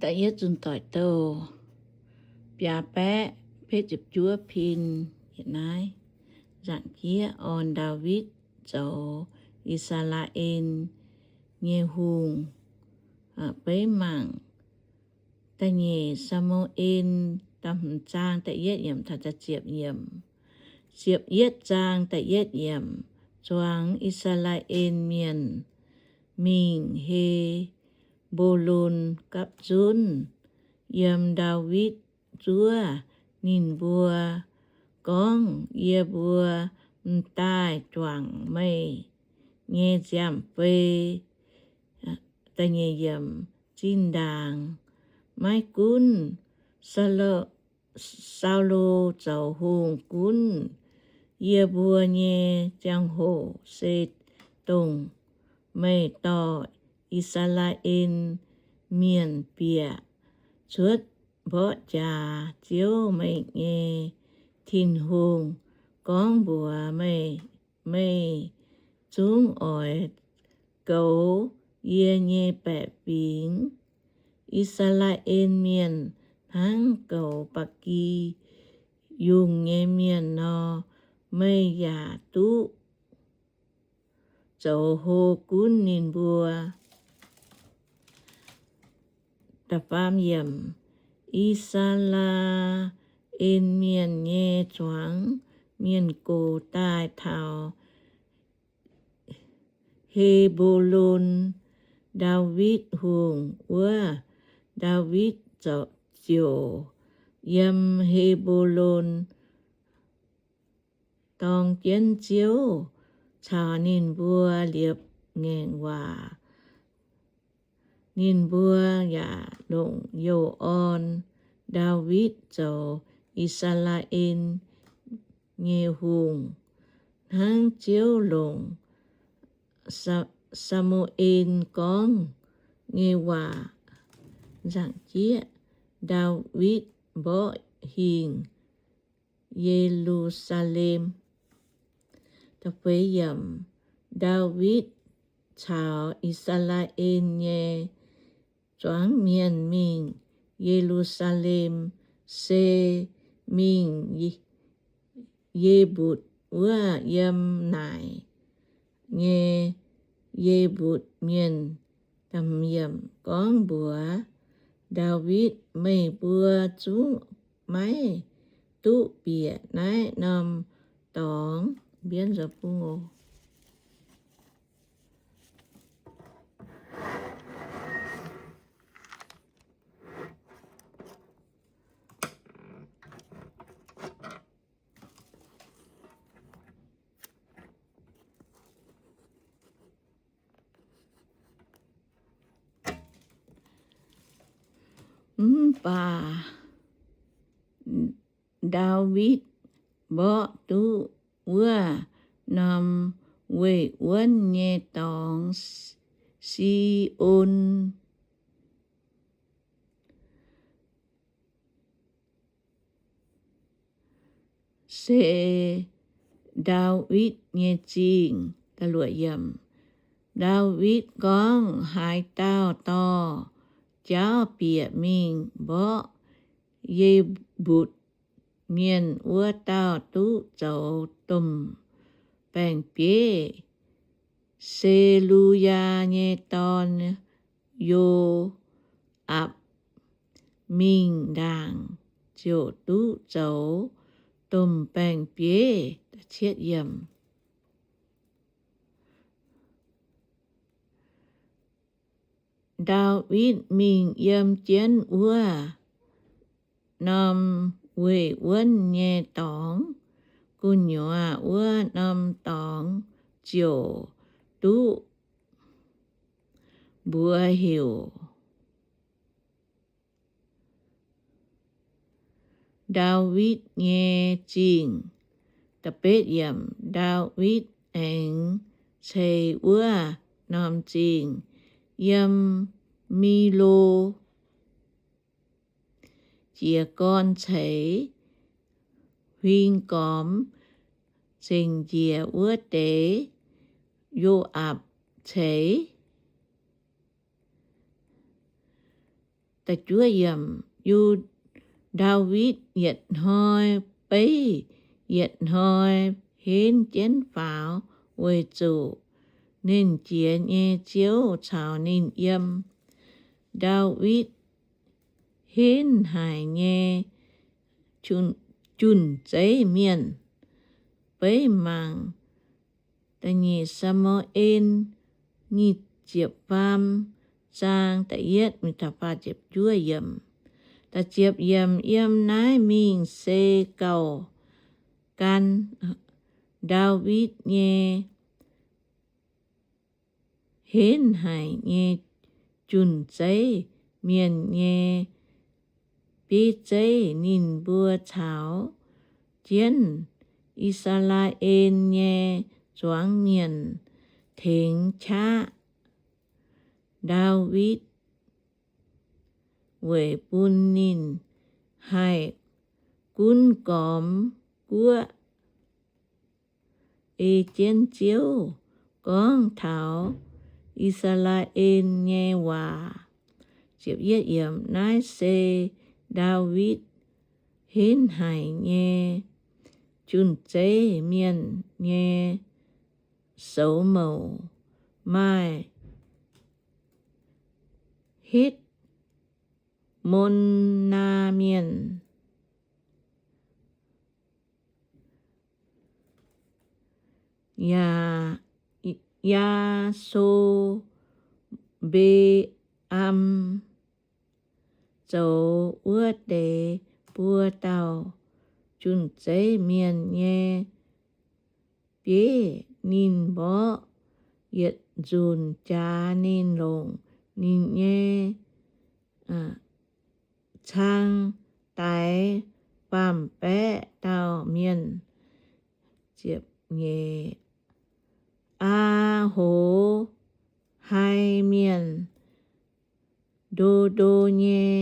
Da'yietv Zunh Doic Douh biaa baeqv betv ziepc juov pin. Yietc naaiv nzaangc jieqv orn Ndaawitv zoux I^saa^laa^en nyei hungh. Beiv mangc da'nyeic Saa^mu^en da'hmz zaang da'yietv yiemc taux da'ziepc yiemc. Ziepc yietv zaang da'yietv yiemc, zuangx I^saa^laa^en Mienh mingh He^mbo^lon gapv zunv, yiem Ndaawitv zuov ninh mbuo gorngv, Yie mbuo m'daaih juangc meih nyei nziaamv-fei zinh ndaangc. Maiv gunv Saulo zoux hungh gunv, yie mbuo nyei ziangh hoc se dongh meih dorh I^saa^laa^en Mienh bieqc cuotv mborqv jaax. Ziouv, meih nyei Tin-Hungh, gorngv mbuox meih, Meih zungv oix goux yie nyei baeqc fingx. I^saa^laa^en Mienh hnangv goux ba'gi yungh nyei mienh nor, meih yaac duqv zoux hlo gunv ninh mbuo. I^saa^laa^en Mienh nyei zuangx mienh gox daaih taux He^mbo^lon, Ndaawitv Hungh wuov. Ndaawitv ziouc yiem He^mbo^lon dorng jienv Ziouv caux ninh mbuo liepc ngaengc waac. Ninh mbuo yaac longc youh orn Ndaawitv zoux I^saa^laa^en nyei hungh, hnangv Ziouv longc Saa^mu^en gorngv nyei waac. Nzaangc jieqv, Ndaawitv Mborqv Hingh Ye^lu^saa^lem. Ndaawitv caux I^saa^laa^en nyei zuangx mienh mingh Ye^lu^saa^lem, se mingh Ye^mbutc wuov yiem naaic nyei Ye^mbutc Mienh gorngv mbuox Ndaawitv, Meih mbuo zungv maiv duqv bieqc naaiv norm dorngx. Mv baac Ndaawitv mborqv duqv wuov norm weih wuonv nyei dorngx, Si^on, se Ndaawitv nyei Zingh. Ndaawitv gorngv, Haaix dauh dorh jauv bieqc mingh mborqv Ye^mbutc Mienh, wuov dauh duqv zoux domh baeng-bieiv. Se^lu^yaa nyei dorn, Yo^aapc, mingh ndaangc ziouc duqv zoux domh baeng-bieiv. Ndaawitv mingh yiem jienv wuov norm weih wuonv nyei dorngx. Gu'nyuoz wuov norm dorngx ziouc duqv mbuox heuc Ndaawitv nyei Zingh. Ndaawitv aengx ceix wuov norm zingh yiem Mi^lo jiez gorn ceix, huing gormx zengc njiec wuov deix. Yo^aapc ceix Yu, Ndaawitv yietc hnoi beiv yietc hnoi henv jienv faaux, weic zuqc Nernh Jiex nyei Ziouv caux ninh yiem. Ndaawitv henv haic nyei jun-zeiv mienh. Beiv mangc Saa^mu^en nyic ziepc faam zaang da'yietv mingh taux faah ziepc juov yiemc. Da'ziepc yiemc, yiem naaiv mingh se gauh gan Ndaawitv nyei henv haic nyei jun-zeiv mienh nyei bieiv zeiv. Ninh mbuo caux jienv I^saa^laa^en nyei zuangx mienh tengx qaqv Ndaawitv weic bun ninh haih gunv gormx guoqv. Ei jienv Ziouv gorngv taux I^saa^laa^en nyei waac. Naaiv se Ndaawitv henv haic nyei jun-zeiv mienh nyei soux mouc. Maaih Hetv^mon^naa Mienh, yaac Yaa^so^mbe^am zoux wuov deix buo dauh jun-zeiv mienh nyei bieiv. Ninh mborqv yietc nzunc jaax, ninh longc ninh nyei cang daix faam-baeqv dauh mienh. Aa^ho^hai Mienh, Ndo^ndo nyei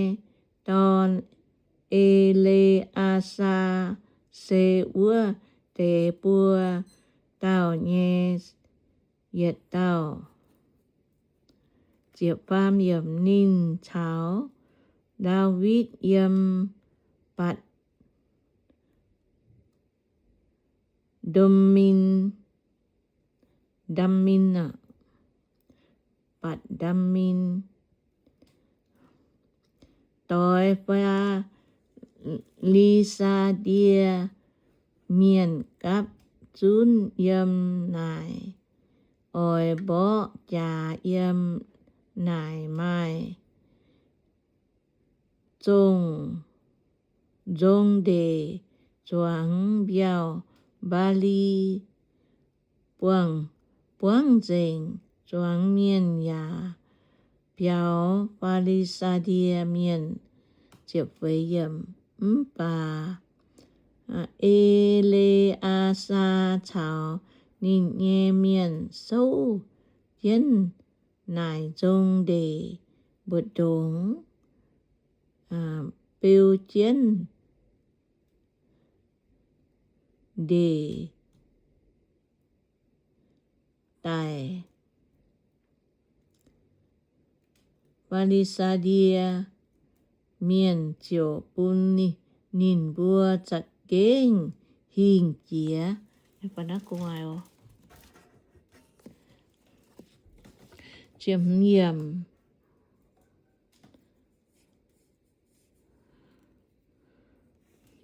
dorn, E^le^aa^saa, se wuov deix buo dauh nyei yietc dauh. Ninh caux Ndaawitv yiem Batc Ndaa^min, Batc Ndaa^min doix Fi^li^saa^die Mienh gapv zunv yiem naaic, oix mborqv jaax yiem naaic. Maaih zongh nzong ndeic zuangx mbiauh mbaa^li, buangv, buangv nzengc zuangx mienh yaac biaux Fi^li^saa^die Mienh. Mv baac E^le^aa^saa caux ninh nyei mienh souv jienv naaic nzong ndeic mbu'ndongx, beu jienv ndeic daic. Fi^li^saa^die Mienh ziouc bun ninh mbuo za'gengh hingh jiex.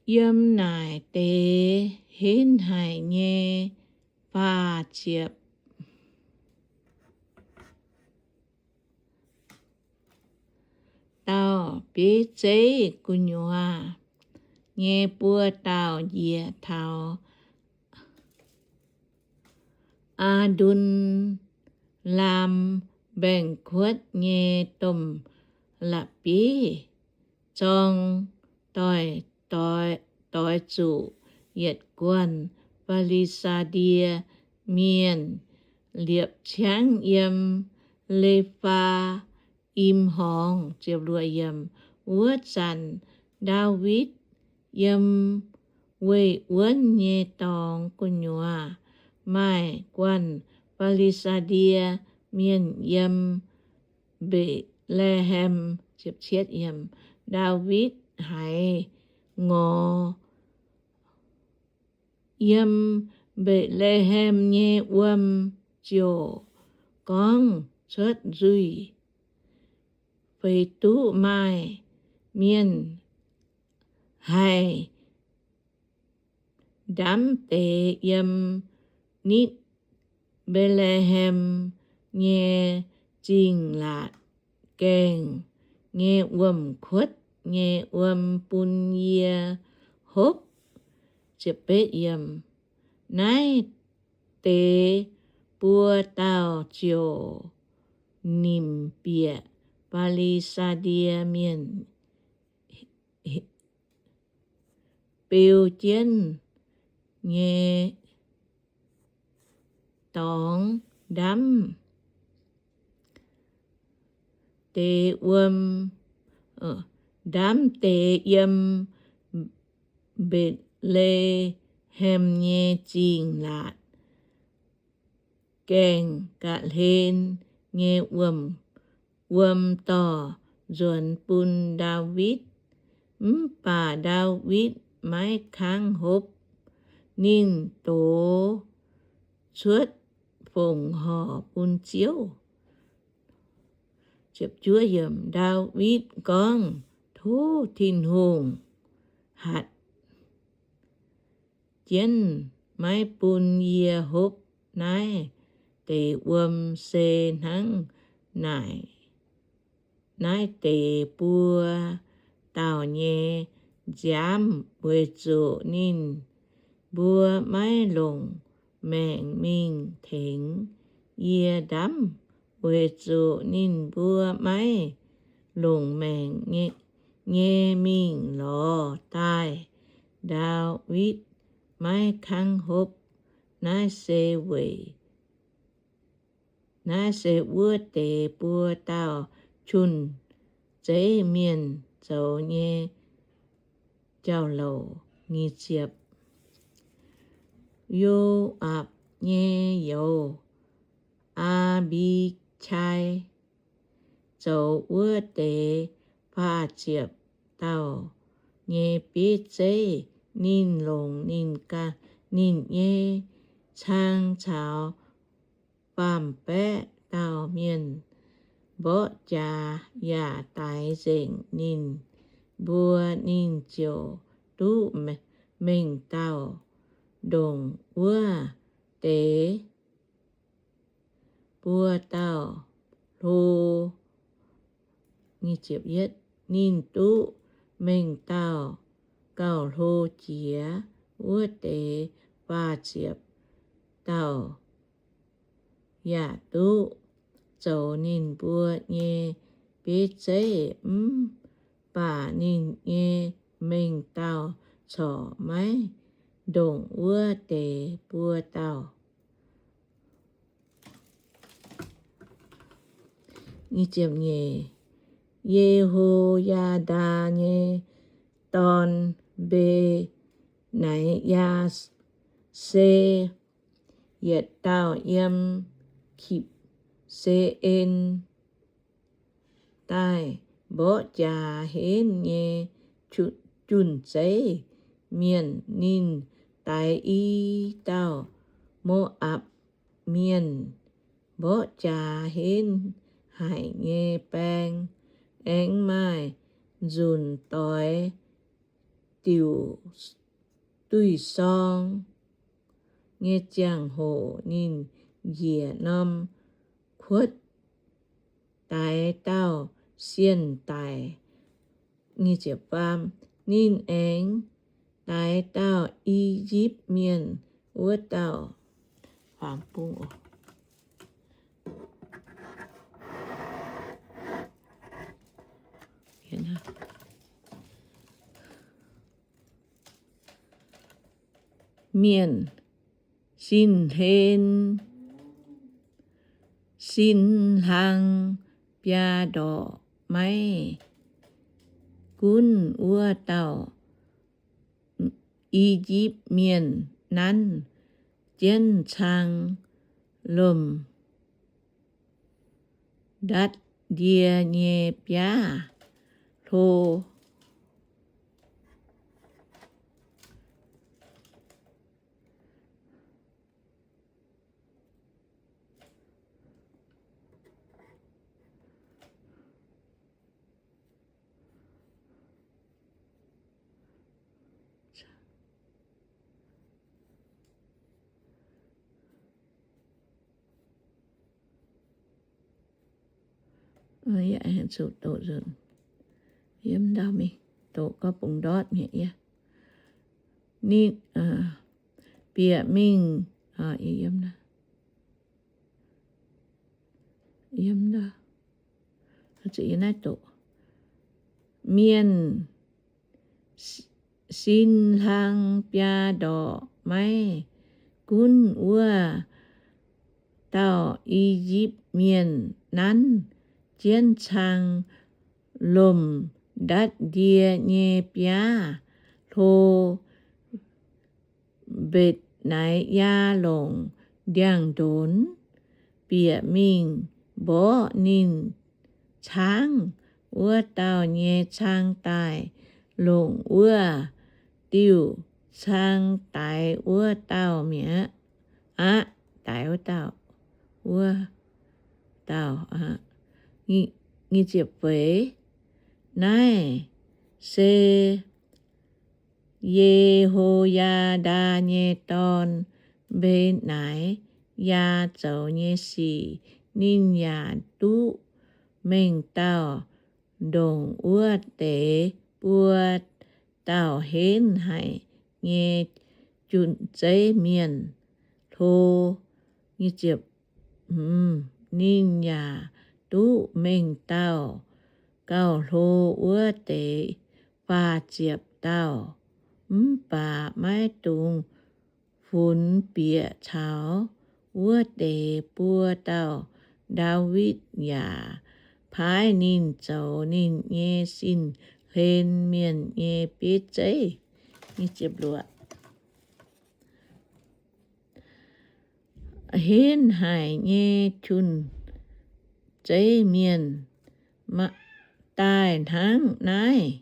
Yiem naaic deix henv haic nyei faah ziepc dauh bieiv zeiv gu'nyuoz nyei buo dauh njiec taux Aa^ndun^laam mbaengx-kuotv nyei domh la'bieiv-zorng doix, doix zuqc yietc guanh Fi^li^saa^die Mienh liepc ciangv yiem Le^faa^im Horngz. Wuov zanc Ndaawitv yiem weih wuonv nyei dorngx gu'nyuoz, maaih guanh Fi^li^saa^die Mienh yiem mbeic Mbetc^le^hem. Ndaawitv haiz ngorc yiem Mbetc^le^hem nyei wuom ziouc gorngv cuotv nzuih, Feix duqv maaih mienh haih ndamv deix yiem nitv Mbetc^le^hem nyei zingh laatc gaengh nyei wuom-kuotv nyei wuom bun yie hopv. Naaiv deix buo dauh ziouc nimc bieqc Fi^li^saa^die Mienh beu jienv nyei dorngx ndamv deix wuom, ndamv deix yiem Mbetc^le^hem nyei zingh laatc gaengh ga'hlen nyei wuom, wuom dorh nzuonx bun Ndaawitv. Mv baac Ndaawitv maiv kangv hopv. Ninh dox cuotv fongc horc bun Ziouv. Ndaawitv gorngv, Tov Tin-Hungh hatc jienv maiv bun yie hopv naaiv deix wuom se hnangv naaic naaiv deix buo dauh nyei nziaamv, weic zuqc ninh mbuo maiv longc maengc mingh tengx yie ndamv, weic zuqc ninh mbuo maiv longc maengc nyei mingh lorz daaih. Ndaawitv maiv kangv hopv. Naaiv se weic, naaiv se wuov deix buo dauh jun-zeiv mienh zoux nyei jauv-louc. Yo^aapc nyei youz, Aa^mbi^qai, zoux wuov deix faah ziepc dauh nyei bieiv zeiv. Ninh longc ninh, ninh nyei cang caux faam-baeqv dauh mienh mborqv jaax yaac daix nzengc ninh mbuo. Ninh ziouc duqv mengh dauh ndongc wuov deix buo dauh hlo. Ninh duqv mengh dauh gauh hlo jiex wuov deix faah ziepc dauh yaac duqv zoux ninh mbuo nyei bieiv zeiv. Mv baac ninh nyei mengh dauh corc maiv ndongc wuov deix buo dauh. Ye^ho^yaa^ndaa nyei dorn, Mbe^naa^yaa, se yietc dauh yiem Kipv^se^en daaih mborqv jaax henv nyei jun-zeiv mienh. Ninh daix i dauh Mo^apc mienh mborqv jaax henv haic nyei baeng. Aengx maaih nzunc doix diuc duih sorng nyei ziangh hoc, ninh njiec norm kuotv daix dauh sienh daic. Ninh aengx daix dauh I^yipv Mienh wuov dauh mienh, sin hlen sin hlang biaa ndorqc. Maiv gunv wuov dauh I^yipv Mienh nanv jienv cang lomh ndatv ndie nyei biaav hlo. Yiem ndau mingh doqc gorngv bungx ndortv mi'aqv. Ninh bieqc mingh yiem, yiem naaiv doqc, mienh sin hlang biaa ndorqc, maiv gunv wuov dauh I^yipv Mienh nanv jienv cang lomc ndatv ndie nyei biaav hlo. Mbetc Naaiv Yaa longc ndiangx-ndonx bieqc mingh mborqv ninh caangv wuov dauh nyei cang daaih, longc wuov diuh cang daix wuov dauh mi'aqv. Aqv, daix wuov dauh, wuov dauh aqv. Nyic ziepc feix. Naaiv se Ye^ho^yaa^ndaa nyei dorn, Mbe^naa^yaa, zoux nyei sic. Ninh yaac duqv mengh dauh ndongc wuov deix buo dauh henv haic nyei jun-zeiv mienh hlo. Ninh yaac duqv mengh dauh gauh hlo wuov deix faah ziepc dauh, mv baac maiv dungx funx bieqc caux wuov deix buo dauh. Ndaawitv yaac paaiv ninh zoux ninh nyei sin hlen mienh nyei bieiv zeiv. Henv haic nyei jun-zeiv mienh daaih hnangv naaiv.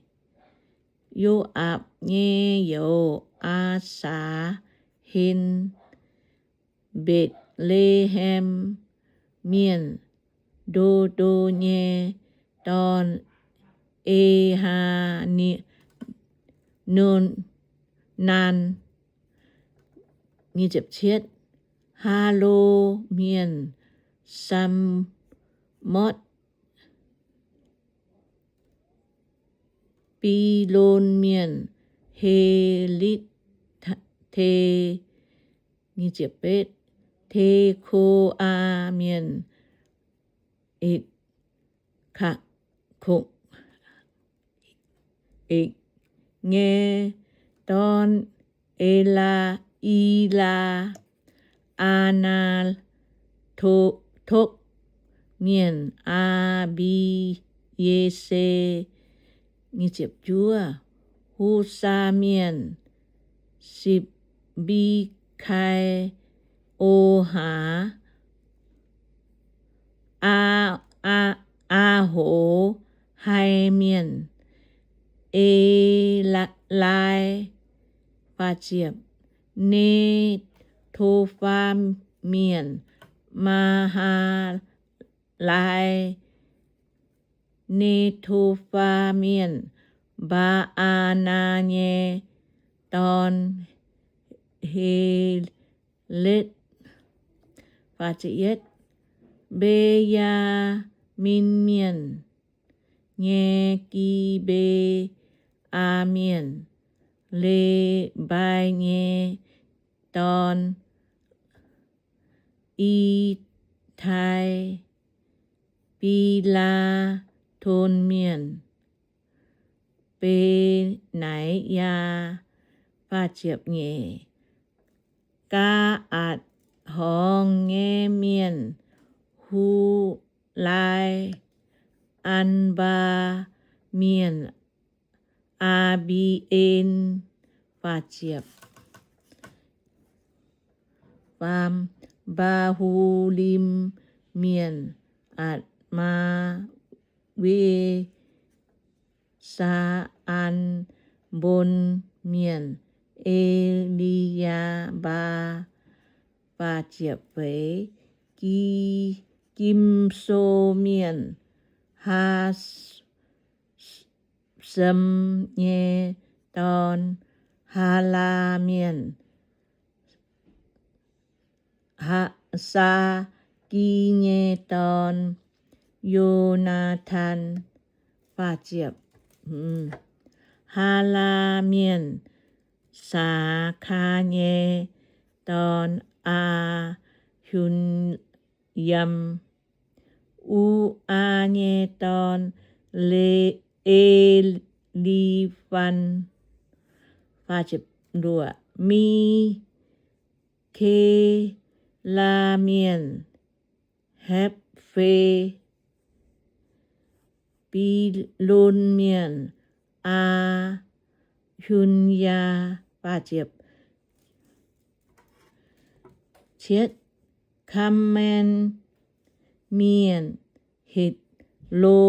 Yo^aapc nyei youz, Aa^saax, Hen, Mbetc^le^hem Mienh, Ndo^ndo nyei dorn, E^haa^naan, Haalo Mienh, Samotv, Bilon Mienh, Helitv, Te, Tekoaa Mienh, Ekv, Ekv nyei dorn, Elaa, Ilaa, Aa^naa, Tokv Mienh, Aa^mbi^ye^se, Husaa Mienh, Sipv^mbi^kai, Ohaa, Aa, Aa, Aa^ho, Hai Mienh, Elaa, Lai, Netofaa Mienh, Maahaa, Lai, Netofaa Mienh, Mbaa^aa^naa nyei dorn, Heletv. Mbe^yaa^min Mienh nyei, Gi^mbe^aa Mienh, Lebai nyei dorn, Itai, Bilaaton Mienh, Be^naa^yaa, Gaa^atc horngz nyei mienh, Hulai, Anbaa Mienh, Aa^mbi^en, Mbaa^hu^lim Mienh, Atc^maa, Ve^saa^an^mbon Mienh, E^li^yaa^mbaa. Faah ziepc feix, Gi, Gim^so Mienh, Haa^sem nyei dorn, Haalaa Mienh, Haa, Saa^gi nyei dorn, Yo^naa^tan. Faah ziepc, Haalaa Mienh, Saakaa nyei dorn, Aa^hun^yim. U^aa nyei dorn, Le, E^li^fan. Faah ziepc luoqc, Mi, ke, laa Mienh, Hepv^fe. Bilon Mienh, Aa^hun^yaa. Faah ziepc cietv, Kaamen Mienh, Hetv^lo,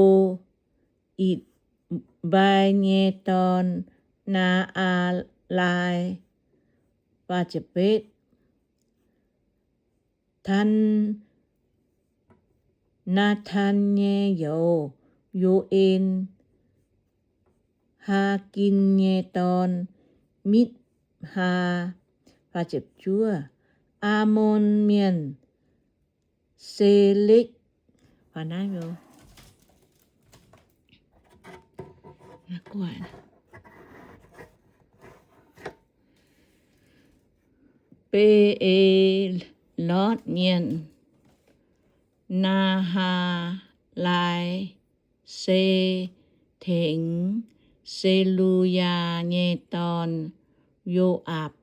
Itc^mbai nyei dorn, Naa^aa^lai. Faah ziepc betv, Tan, Naa^tan nyei youz, Yo^en, Haagin nyei dorn, Mitv^haa. Faah ziepc juov, Aamon Mienh, Selekv. Be^e^lotv Mienh, Naa^haa^lai. Se tengx Se^lu^yaa nyei dorn, Yo^aapc,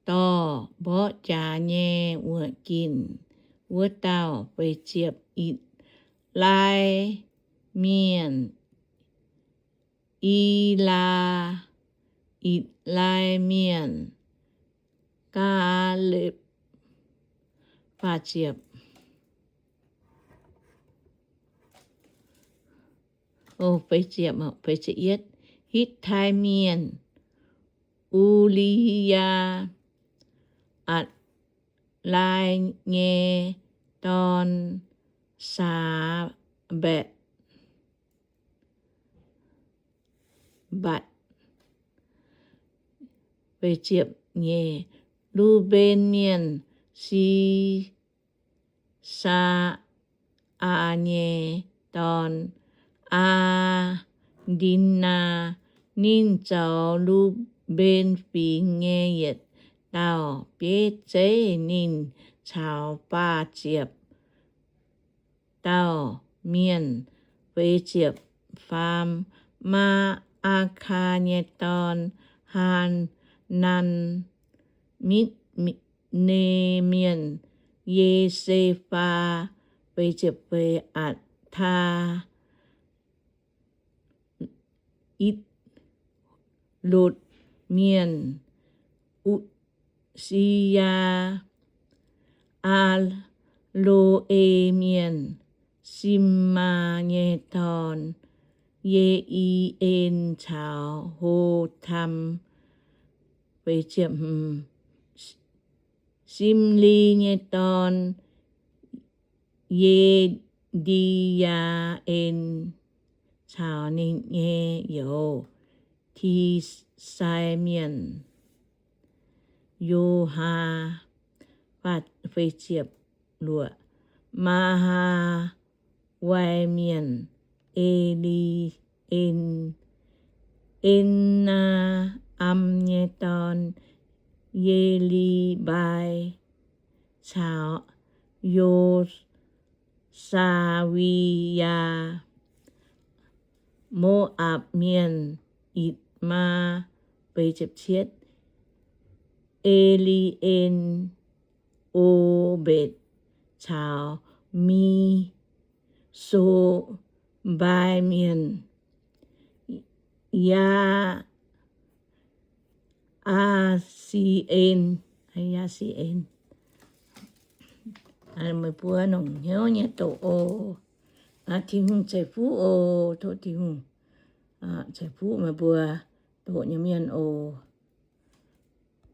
dorh mborqv jaax nyei wuoqc ginc wuov dauh. Faah ziepc, Itc^lai Mienh, Ilaa, Itc^lai Mienh, Gaalepv. Faah ziepc, Hitv^tai Mienh, U^li^yaa, Atc^lai nyei dorn, Saa^mbatc, Mbatc. Ruben Mienh, Si, Saa^aa nyei dorn, Aa^ndin^naa. Ninh zoux Ruben Fingx nyei yietc dauh bieiv zeiv. Ninh caux faah ziepc dauh mienh. Feix ziepc faam, Maa^aa^kaa nyei dorn, Haa^nan, Mitv^ne Mienh, Ye^se^faa. Feix ziepc feix, Atc^taa, Atc^lotv Mienh, U^si^yaa, Aa^lo^e Mienh, Simaa nyei dorn, Ye^i^en caux Ho^tam. Simli nyei dorn, Ye^ndi^yaa^en caux ninh nyei youz, Tisai Mienh, Yo^haa. Maa^haa^wai Mienh, E^li^en, En^naa^am nyei dorn, Ye^li^mbai caux Yo^saa^wi^yaa. Mo^apc Mienh, Itc^maa. E^li^en, O^mbetc caux Mi, Mesopotamia Mienh, Yaa^si^en. Yaa^si^en, meih mbuo nongc hnyouv nyei doqc oc. Aav, Tin-Hungh ceix fuqv oc. Tov Tin-Hungh ceix fuqv meih mbuo doqc nyei mienh oc.